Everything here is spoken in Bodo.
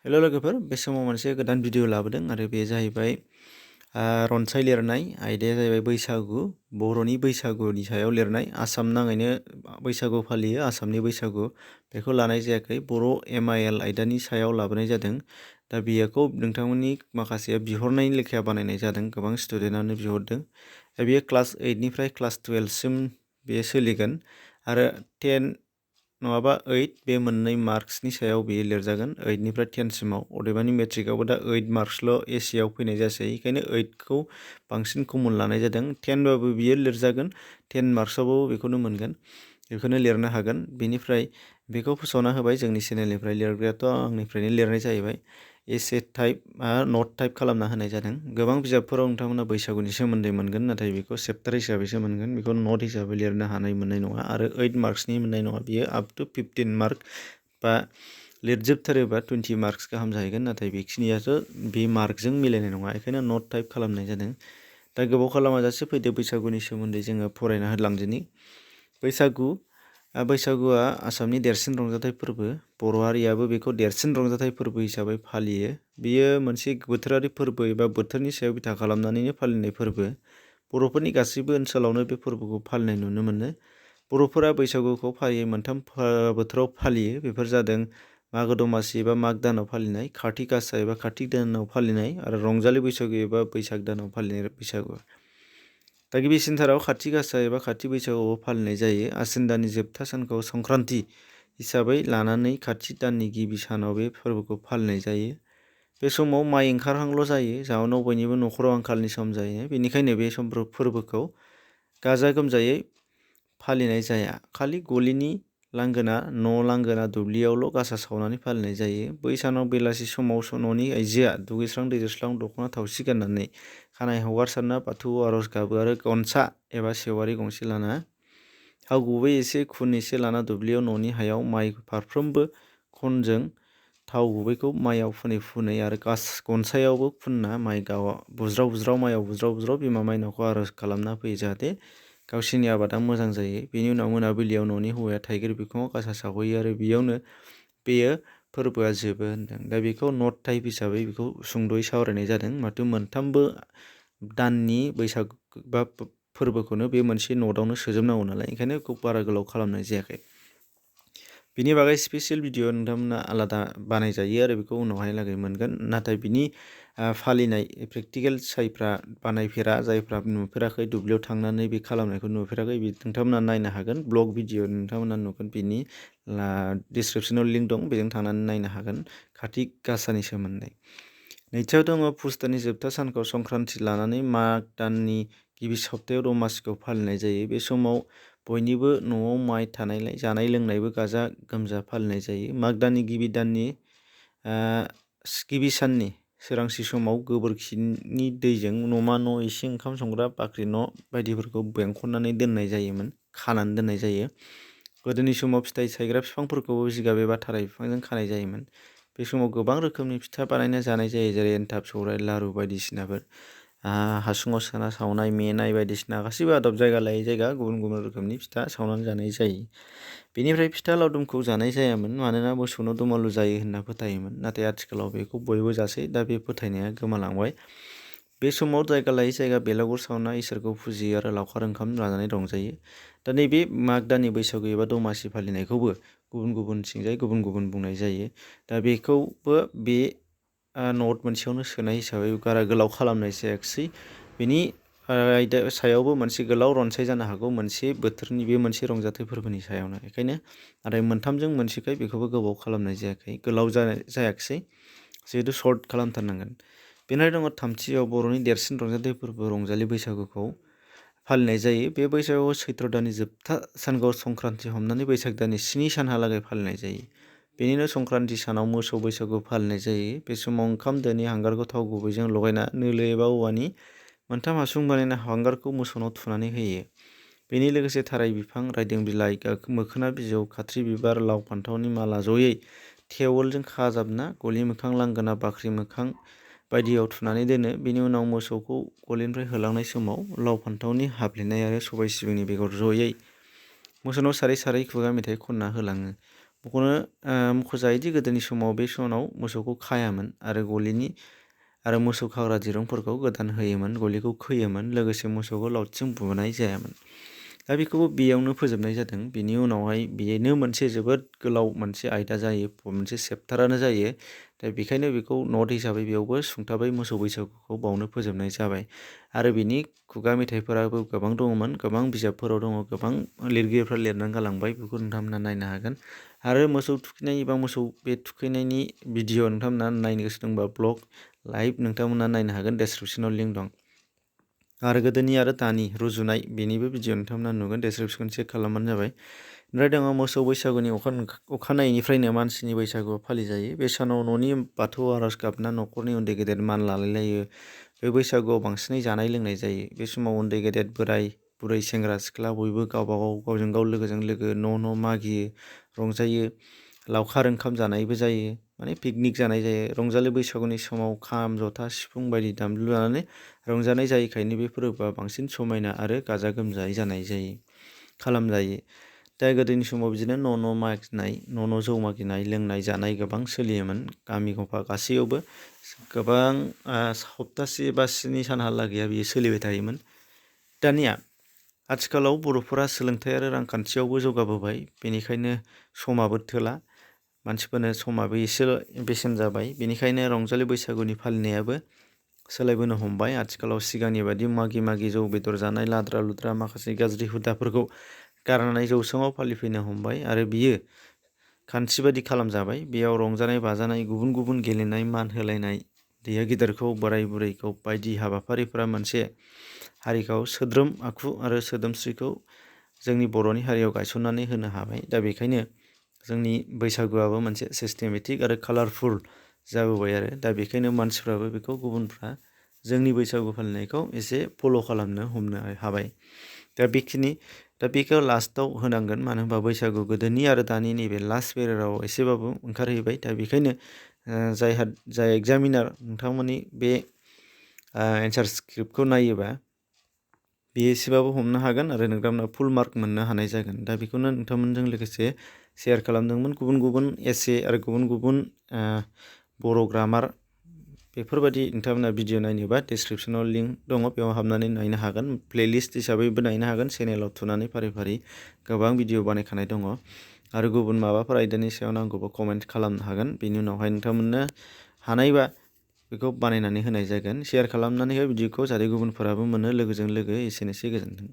हेलो लोगोफोर बे समाव मोनसे गोदान भिडिअ लाबोदों आरो बे जाहैबाय रनसाय लिरनाय आयदाया जाहैबाय बैसागु बर'नि बैसागुनि सायाव लिरनाय आसाम नाङैनो बैसागु फालियो आसामनि बैसागु बेखौ लानाय जायाखै बर' MIL आयदानि सायाव लाबोनाय जादों दा बेखौ नोंथांमोननि माखासे बिहरनायनि लेखाया बानायनाय जादों गोबां स्टुडेन्टआनो बिहरदों दा बेयो क्लास 8 निफ्राय क्लास 12 सिम बेयो सोलिगोन आरो 10 नङाबा 8 बे मोननै मार्क्सनि सायाव बेयो लिरजागोन 8 निफ्राय 10 सिमाव अदेबानि मेट्रिकआवबो दा 8 मार्क्सल' एसियाव फैनाय जासै बेखायनो 8 खौ बांसिन कमन लानाय जादों 10 बाबो बियो लिरजागोन 10 मार्क्सआवबो बेखौनो मोनगोन बेखौनो लिरनो हागोन बेनिफ्राय बेखौ फोसावना होबाय जोंनि चेनेलनिफ्राय लिरग्रायाथ' आंनिफ्रायनो लिरनाय जाहैबाय एसे टाइप नट टाइप खालामना होनाय जादों गोबां बिजाबफोराव नोंथांमोना बैसागुनि सोमोन्दै मोनगोन नाथाय बेखौ चेप्टार हिसाबैसो मोनगोन बेखौ नट हिसाबै लिरनो हानाय मोननाय नङा आरो 8 मार्क्सनि मोननाय नङा बियो आप टु 15 मार्क बा लिरजोबथारोबा 20 मार्क्स गाहाम जाहैगोन नाथाय बेखिनियासो बे मार्कजों मिलायनाय नङा बेखायनो नट टाइप खालामनाय जादों दा गोबाव खालामाजासे फैदो बैसागुनि सोमोन्दै जोङो फरायना होलांदिनि बैसागुआ आसामनि देरसिन रंजाथाइ फोरबो बर' हारियाबो बेखौ देरसिन रंजाथाइ फोरबो हिसाबै फालियो बेयो मोनसे बोथोरारि फोरबो एबा बोथोरनि सायाव बिथा खालामनानैनो फालिनाय फोरबो बर'फोरनि गासैबो ओनसोलावनो बे फोरबोखौ फालिनाय नुनो मोनो बर'फोरा बैसागुखौ फारियै मोनथाम बोथोराव फालियो बेफोर जादों मागो दमासि एबा माग दानाव फालिनाय कार्तिक गासा एबा कार्तिक दानाव फालिनाय आरो रंजालि बैसागु एबा बैसाग दानाव फालिनाय बैसागु दा गिबिसिनथाराव कार्तिक गासा एबा कार्तिक बैसागुआव फालिनाय जायो आसिन दाननि जोबथा सानखौ संक्रान्ति हिसाबै लानानै कार्तिक दाननि गिबि सानाव बे फोरबोखौ फालिनाय जायो बे समाव माइ ओंखारहांल' जायो जाउनाव बयनिबो न'खराव आंखालनि सम जायो बेनिखायनो बे फोरबोखौ गाजा गोमजायै फालिनाय जाया खालि गलिनि लांगोना न' लांगोना दुब्लियावल' गासा सावनानै फालिनाय जायो बै सानाव बेलासि समाव न'नि आइजोआ दुगैस्रां दैस्रां दख'ना थावसि गाननानै खानाय हगारसारना बाथौआव आर'ज गाबो आरो गनसा एबा सेवारि गंसे लाना थाव गुबै एसे खुन एसे लाना दुब्लियाव न'नि हायाव माइ फारफ्रोमबो खनजों थाव गुबैखौ माइयाव फुनै आरो गनसायावबो फुनना माइ बुज्राव माइयाव बुज्राव बिमा माइनावखौ आर'ज खालामना फैयो जाहाथे गावसिनि आबादा मोजां जायो बेनि उनाव मोनाबिलियाव न'नि हौवाया थाइगिर बिखङाव गासा सावहैयो आरो बेयावनो बेयो फोरबोआ जोबो होनदों दा बेखौ नट टाइप हिसाबै बेखौ सुंद'यै सावरायनाय जादों माथो मोनथामबो दाननि बैसाग बा फोरबोखौनो बे मोनसे नटआवनो सोजोबनांगौ नालाय ओंखायनो बेखौ बारा गोलाव खालामनाय जायाखै बिनि बागै स्पेसियेल भिडिअ नोंथांमोना आलादा बानायजायो आरो बेखौ उनावहाय लागै मोनगोन नाथाय बिनि फालिनाय प्रेक्टिकेल जायफ्रा बानायफेरा जायफ्रा नुफेराखै दुब्लियाव थांनानै बे खालामनायखौ नुफेराखै नोंथांमोना नायनो हागोन ब्लग भिडिअ नोंथांमोना नुगोन बिनि डिसक्रिपसनाव लिंक दं बेजों थांनानै नायनो हागोन कार्तिक गासानि सोमोन्दै नैथियाव दङ पुस दाननि जोबथा सानखौ संक्रान्ति लानानै माग दाननि गिबि सप्तायाव दमासिखौ फालिनाय जायो बे समाव बयनिबो न'आव माइ थानायलाय जानाय लोंनायबो गाजा गोमजा फालिनाय जायो माग दाननि गिबि साननि सोरांसि समाव गोबोरखिनि दैजों न'मा न' इसिं ओंखाम संग्रा बाख्रि न' बायदिफोरखौ बेंखननानै दोननाय जायोमोन खानानै दोननाय जायो गोदोनि समाव फिथाइ सायग्रा बिफांफोरखौबो जिगाब एबा थाराय बिफांजों खानाय जायोमोन बे समाव गोबां रोखोमनि फिथा बानायना जानाय जायो जेरै एन्थाब सौराइ लारु बायदिसिनाफोर हासुङाव सोना सावनाय मेनाय बायदिसिना गासैबो आदब जायगा लायै जायगा गुबुन गुबुन रोखोमनि फिथा सावनानै जानाय जायो बेनिफ्राय फिथा लावदुमखौ जानाय जायामोन मानोना मोसौनाव दुमालु जायो होनना फोथायोमोन नाथाय आथिखालाव बेखौ बयबो जासै दा बे फोथायनाया गोमालांबाय बे समाव जायगा लायै जायगा बेलागुर सावना इसोरखौ फुजियो आरो लावखार ओंखाम जानानै रंजायो दा नैबे माग दाननि बैसागु एबा दमासि फालिनायखौबो गुबुनथिंजाय गुबुन बुंनाय जायो दा बेखौबो बे नट मोनसेयावनो सोनाय हिसाबै बारा गोलाव खालामनाय जायाखिसै बेनि आयदा सायावबो मोनसे गोलाव रनसाय जानो हागौ मोनसे बोथोरनि बे मोनसे रंजाथाइ फोरबोनि सायावनो बेखायनो नाथाय मोनथामजों मोनसेखाय बेखौबो गोबाव खालामनाय जायाखै गोलाव जायाखिसै जिहेतु सर्ट खालामथारनांगोन बेनिफ्राय दङ थामथियाव बर'नि देरसिन रंजाथाइ फोरबो रंजालि बैसागुखौ फालिनाय जायो बे बैसागुआव सैत्र दाननि जोबथा सानखौ संक्रान्ति हमनानै बैसाग दाननि 7 सानहालागै फालिनाय जायो बेनिनो संक्रान्ति सानाव मोसौ बैसागु फालिनाय जायो बे समाव ओंखाम दोनि हांगारखौ थाव गुबैजों लगायना नोलो एबा औवानि मोनथाम हासुं बानायना हांगारखौ मोसौनाव थुनानै होयो बेनि लोगोसे थाराय बिफां रायदों बिलाइ मोखोना बिजौ खाथ्रि बिबार लाव फान्थावनि माला जयै टेवलजों खाजाबना गलि मोखां लांगोना बाख्रि मोखां बायदियाव थुनानै दोनो बेनि उनाव मोसौखौ गलिनिफ्राय होलांनाय समाव लाव फान्थावनि हाफ्लेनाय आरो सबाय सिबिंनि बेगर जयै मोसौनाव सारै खुगा मेथाइ खनना होलाङो मख'जायोदि गोदोनि समाव बे समाव मोसौखौ खायामोन आरो गलिनि आरो मोसौ खाग्रा दिरुंफोरखौ गोदान होयोमोन, गलिखौ खोयोमोन, लोगोसे मोसौखौ लावथिजों बुनाय जायामोन। दा बेखौबो बेयावनो फोजोबनाय जादों। बिनि उनावहाय बेनो मोनसे जोबोद गोलाव मोनसे आयदा जायो, मोनसे चेप्टारानो जायो। दा बेखायनो बेखौ नट हिसाबै बेयावबो सुंथाबै मोसौ बैसागुखौ बावनो फोजोबनाय जाबाय। आरो बिनि खुगा मेथाइफोराबो गोबां दङमोन, गोबां बिजाबफोराव दङ, गोबां लिरगिरिफ्रा लिरनानै गालांबाय, बेखौ नोंथांमोना नायनो हागोन। आरो मोसौ थुखैनाय एबा मोसौ बे थुखैनायनि भिडिअ नोंथांमोना नायनो गोसो दंबा ब्लग लाइभ नोंथांमोना नायनो हागोन, डेसक्रिपसनाव लिंक दं। आरो गोदोनि आरो दानि रुजुनाय बेनिबो भिडिअ नोंथांमोना नुगोन, डेसक्रिपसन चेक खालामबानो जाबाय। ओमफ्राय दङ मोसौ बैसागुनि अखानायैनिफ्रायनो मानसिनि बैसागुआ फालिजायो। बे सानाव न'नि बाथौ आर'ज गाबना न'खरनि उन्दै गेदेर मान लालायलायो। बे बैसागुआव बांसिनै जानाय लोंनाय जायो। बे समाव उन्दै गेदेर, बोराय बुरै, सेंग्रा सिख्ला बयबो गावजों गाव लोगोजों लोगो न' मागियो, रंजायो। लावखार ओंखाम जानायबो जायो, माने पिकनिक जानाय जायो। रंजालि बैसागुनि समाव खाम, जथा, सिफुं बायदि दामजु लानानै रंजानाय जायोखायनो बे फोरबोआ बांसिन समायना आरो गाजा गोमजायै खालामजायो। दा गोदोनि समाव बिदिनो न' मागिनाय, न' जौ मागिनाय, लोंनाय जानाय गोबां सोलियोमोन। गामि गफा गासैयावबो गोबां सप्तासे बा 7 सानहालागैया बियो सोलिबाय थायोमोन। दानिया आथिखालाव बर'फोरा सोलोंथाइ आरो रांखान्थियावबो जौगाबोबाय, बेनिखायनो समाबो थोला, मानसिफोरनो समाबो एसे बेसेन जाबाय। बेनिखायनो रंजालि बैसागुनि फालिनायाबो सोलायबोनो हमबाय। आथिखालाव सिगांनि बायदि मागि जौ बेदर जानाय, लाद्रा लुद्रा माखासे गाज्रि हुदाफोरखौ गारनानै जौस्राङाव फालिफैनो हमबाय आरो बियो खान्थि बादि खालामजाबाय। बेयाव रंजानाय बाजानाय, गुबुन गुबुन गेलेनाय, मान होलायनाय, उन्दैया गिदिरखौ, बोराय बुरैखौ बायदि हाबाफारिफोरा मोनसे हारिखौ सोद्रोम आखु आरो सोदोमस्रिखौ जोंनि बर'नि हारियाव गायसननानै होनो हाबाय। दा बेखायनो जोंनि बैसागुआबो मोनसे सिस्टेमेटिक आरो कालारफुल जाबोबाय आरो दा बेखायनो मानसिफ्राबो बेखौ गुबुनफ्रा जोंनि बैसागु फालिनायखौ एसे फल' खालामनो हमनो हाबाय। दा बेखौ लास्टआव होनांगोन, मानो होनबा बैसागु गोदोनि आरो दानि नैबे लास्ट पेरियडआव एसेबाबो ओंखारहैबाय। दा बेखायनो जाय एग्जामिनार नोंथांमोननि बे एन्सार स्क्रिप्टखौ नायोबा बेयो एसेबाबो हमनो हागोन आरो नोंथांमोना फुल मार्क मोननो हानाय जागोन। दा बेखौनो नोंथांमोनजों लोगोसे शेयार खालामदोंमोन। गुबुन गुबुन एसे आरो गुबुन गुबुन बर' ग्रामार बेफोरबायदि नोंथांमोना भिडिअ नायनोबा डिसक्रिपसनाव लिंक दङ, बेयाव हाबनानै नायनो हागोन। प्लेलिस्ट हिसाबैबो नायनो हागोन, चेनेलाव थुनानै फारि फारि गोबां भिडिअ बानायखानाय दङ। आरो गुबुन माबाफोर आयदानि सायाव नांगौबा कमेन्ट खालामनो हागोन। बेनि उनावहाय नोंथांमोननो हानायबा बेखौ बानायनानै होनाय जागोन। शेयार खालामनानै हो भिडिअखौ, जाहाथे गुबुनफोराबो मोनो। लोगोजों लोगो एसेनोसै, गोजोन्थों।